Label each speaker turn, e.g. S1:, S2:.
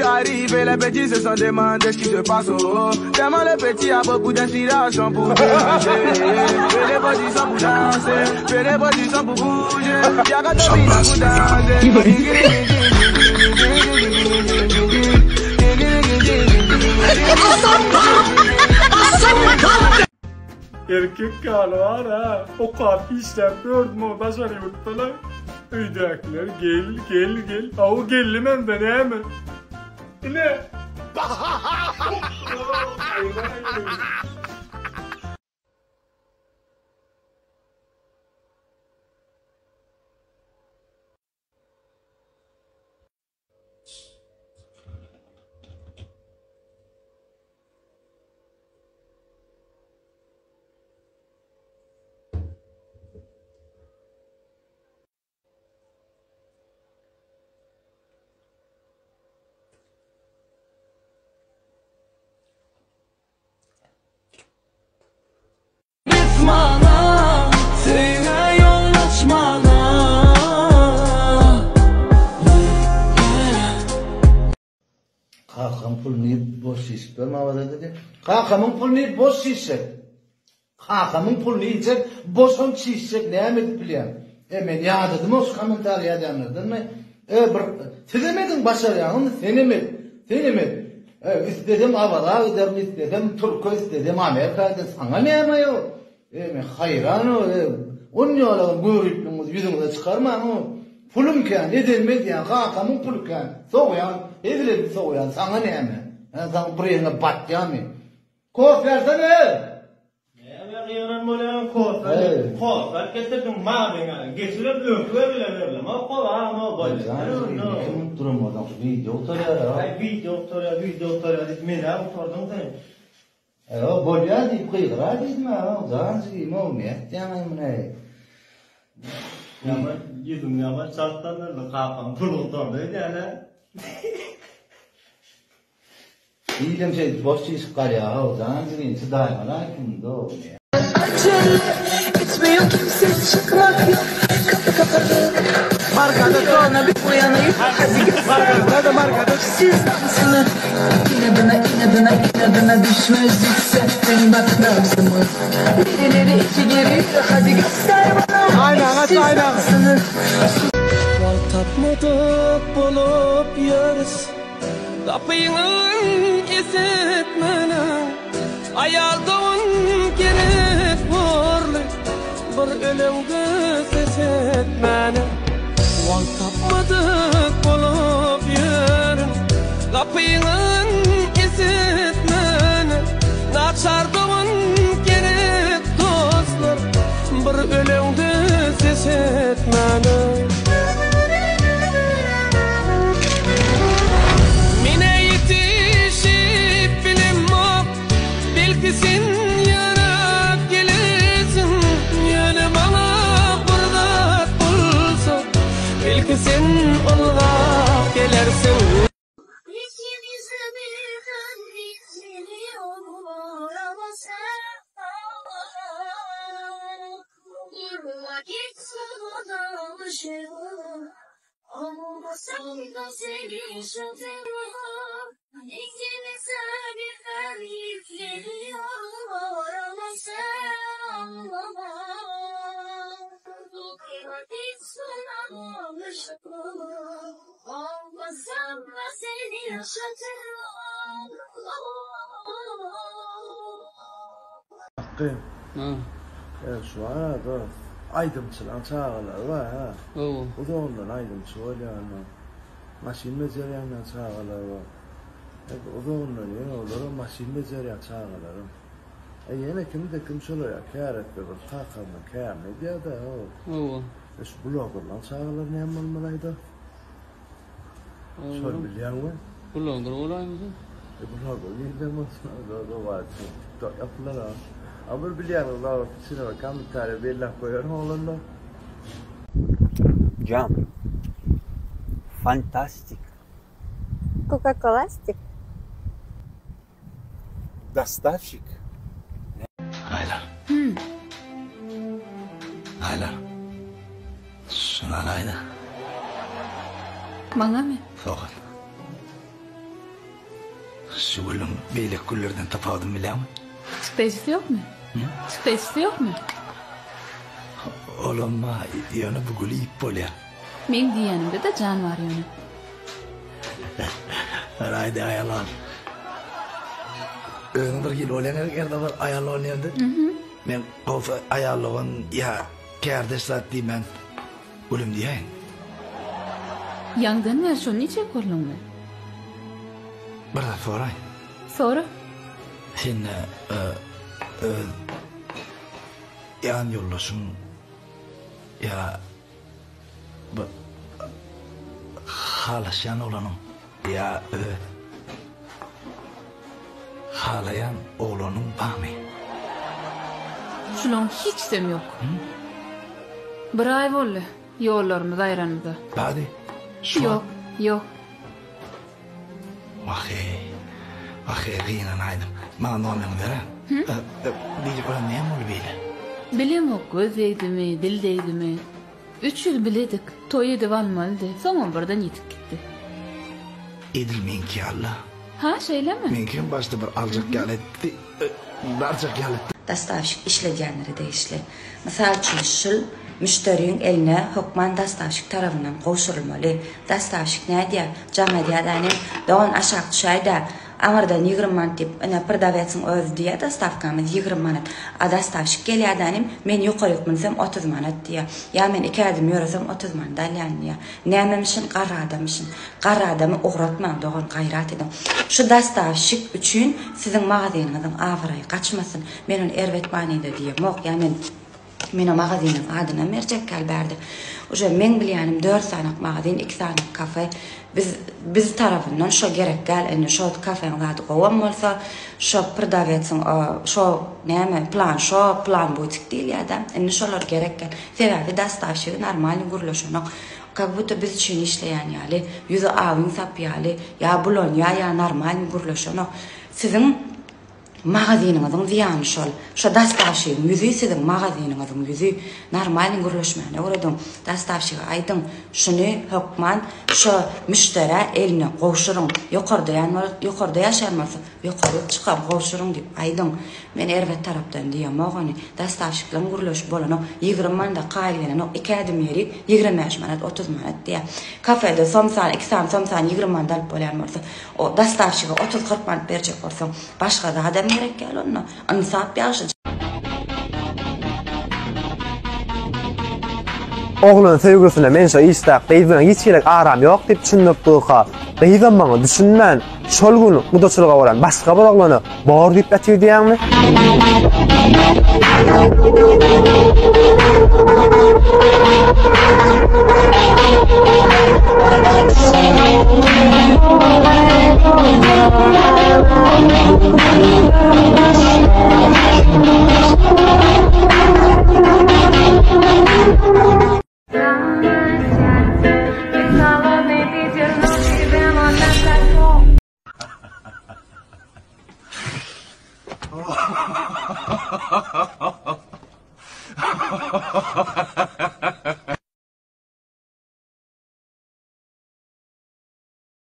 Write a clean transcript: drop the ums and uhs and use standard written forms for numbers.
S1: arrivé, les petits se sont demandé ce qui se passe. Oh. Tellement le petit a beaucoup d'inspiration pour déranger. Fais des positions pour danser, fais des positions pour bouger. Y'a qu'à te pour danser.
S2: Erkek ýaly bar ha, okap işläp gördüm o daşary ýurtda-la. Öýdäkiler gel, gel, gel. Hawa geldim hem-de näme? Ine.
S3: Myhmana, söýgä ýol açmana.
S4: Kakam puluny iýip boş çişip berme Awaza dedi. Kakamyň puluny iýip boş çişjek. Kakamyň puluny iýjek, boşam çişjek näme edip bilýäň? E men ýadadym-ow şu kommentariý ýazýanlardanmy? E bir sizem ediň başarýaňyzmy senem et. Senem et. E islesem Awaza giderin, islesem Türke, islesem Amerika giderin, saňa näme-ow? E men haýran-ow, e on ýolagam görüpliňizi ýüzüňize çykarmaň-ow. Pulum kän, edenimi edýän, kakamyň puly kän, sogýan, hezil edip sogýan, saňa näme? Hä, saň bir ýeriňe batýamy? Kofe alsana!
S5: Näme gygyran bolýaň kofe diýip kofe alyp getirdiň maňa geçirip öňki berilen berlem ok agam bolýa.
S4: Iki minut duran bolsaň şu wideo gutarýar a.
S5: Aý wideo gutarýar wideo gutarýar diýip menä gutardyň sen.
S4: Eý bolýa diýip gygyraý diýdim a jan jigim ow nätýäňaý muny.
S5: Ýaman ýüzüň ýaman çaltlandy kakaň pul gutardy öýdýän-ä.
S4: Ilem şeýdip boş çişip galýa-ow, jan jigim, çydaýmaly-aý kimde-ow.
S3: Acele etmiyor kimse çıkmak yok Kapı kapalı
S1: Markada
S3: Sonra bir bu yana hadi göster Siz dansını İnadına inadına inadına düşmez yükselttin bak nabzımı Bir ileri iki geri hadi göster bana
S1: Aynen,
S3: Siz
S1: aynen.
S3: dansını
S6: Wagt tapmadyk bolup ýörüs Gapyňyň esetmene Aýal dogan gerek borly Bir öleňde ses etmäne Wagt tapmadyk bolup ýörün Gapyňyň esetmene Naçar dogan gerek dostlar Bir öleňde ses etmäne. Menä ýetişip bilemok, belki sen ýarap gelersiň, ýöne maňa bir zat bolsa, belki sen ylgap gelersiň.
S7: İkimize birden bitiriyorlar ama sen Durma git sana alışırım Olmasam da seni yaşatırım İkimize birden yükleniyorlar ama sen anlama Durma git sana alışırım Olmasam da seni yaşatırım
S8: Hakkı. E, şu arada aýdymçylaň çagalary bar ha. Uzagyndan aýdymçy bolýanlar. Maşyn bejerýänleň çagalary bar. E, uzagyndan ýene olaram maşyn bejerýän çagalaram. E, ýene kimde kim şolar ýa kär etse bir kakasynyň kärini edýär-dä. E, şu blogerlaň çagalary näme bolmaly aýda? Şony bilýäňmi?
S9: Bloger bolaýmyşyn.
S8: E, bloger nirden bolsun? TikTok ýapylar ha. A bir bilýäňiz, zat içine bir kommentariýa belläp goýaryn oglanlar.
S10: Jam. Fantastik.
S11: Coca-Colastik.
S12: Dostavşik.
S4: Aýlar. Aýlar. Şuny alaýda.
S11: Maňamy?
S4: Sogan.
S9: Şu gülüň beýleki güllerden tapawudyny bilýäňmi?
S10: Çykdaýjysy ýokmy? Çykdaýjysy ýokmy?
S9: Olam bar, ýöne bu güli iýip bolýar.
S10: Meň diýýänimde-de jan bar ýöne.
S9: Raýda aýal al. Özüň bir hili bolýaň gerek erde bir aýal bolýanda. Men gowsy aýal dogan ýa kärdeş zat diýmän gülüm diýäýin.
S10: Ýaňdan bäri şony niçek bolduňmy?
S9: Bir zat soraýyn.
S10: Sora.
S9: Sende öz ýan ýoldaşyň ýa bir halaşýan oglanyň ýa öz halaýan oglanyň barmy?
S10: Şulaň hiçsem ýok. Bir aý boldy ýollarymyz aýranymyza.
S9: Bady? Şu
S10: Ýok, ýok.
S9: Wah-eý, wah-eý, gynanaýdym. Maňa nomeriňi ber-ä. Diýjek bolan näme boldy beýle?
S10: Bilemok, göz degdimi, dil degdimi. Üç ýyl biledik, toý edip almalydy, soňam birden ýitip gitdi.
S9: Edil meňki ýaly-la.
S10: Ha, şeýlemi?
S9: Meňkem başda bir aljak ýaly etdi, barjak ýaly etdi.
S11: Dostawşik işledýänlere degişli. Mysal üçin, şul müşderiň eline hökman dostawşik tarabyndan gowşurylmaly. Dostawşik nädýär? Jaň edýär dänim, Dogan aşak düşäý-dä, aňyrdan 20 manat diýip, ine prodawesiň özi diýýär dostawkamyz 20 manat. A dostawşik gelýär dänim, men ýokaryk münsem 30 manat diýýär. Ýa men iki ädim ýöresem 30 manat alýan diýýär. Nämemişin garry adamyşyn. Garry adamy ugratmaň dogan gaýrat ediň. Şu dostawşik üçin siziň magazynyňyzyň abraýy gaçmasyn. Men ony erbet manyda diýemok. Ýa men men o magazynyň adynam berjek däl bärde. Uje meň bilýänim dört sanak magazyn, iki sanak kafe. Biz biz tarapyndan şo gerek däl. Indi şo kafeň zady gowam bolsa, şo prodawesiň şo näme plan şo plan butik diýilýär-dä. Indi şolar gerek däl. Sebäbi dostawşigi normalny gürleşenok. Kak buta biz üçin işleýän ýaly, ýüzi awyň sapy ýaly, ýa bulanýar ýa normalny gürleşenok. Siziň magazynyňyzyň zyýany şol. Şo dostawşigiň ýüzi siziň magazynyňyzyň ýüzi. Normalny gürleşmäni öwrediň. Dostawşige aýdyň, şuny hökman şo müşderä eline gowşuryň. Ýokarda ýan ýokarda ýaşaýan bolsa, ýokaryk çykaň gowşuryň diýip aýdyň. Men erbet tarapdan diýemok ony. Dostawşikleň gürleşip bolanok. 20 manada kaýyl gelenok. Iki ädim ýerik, 25 manat, 30 manat diýýär. Kafede somsany, iki sany somsany 20 manada alyp bolýan bolsa, o dostawşige 30-40 manat berjek bolsaň, başga zadam gerek däl onda. Ynsap ýagşy.
S12: Oglan söýgülisine men şo işdäki gyz bilen hiç hili aram ýok diýip düşündirip durka, gyzam maňa düşünmän, şol gün gudaçylyga baran başga bir oglana bor diýip ýatyr diýýäňmi?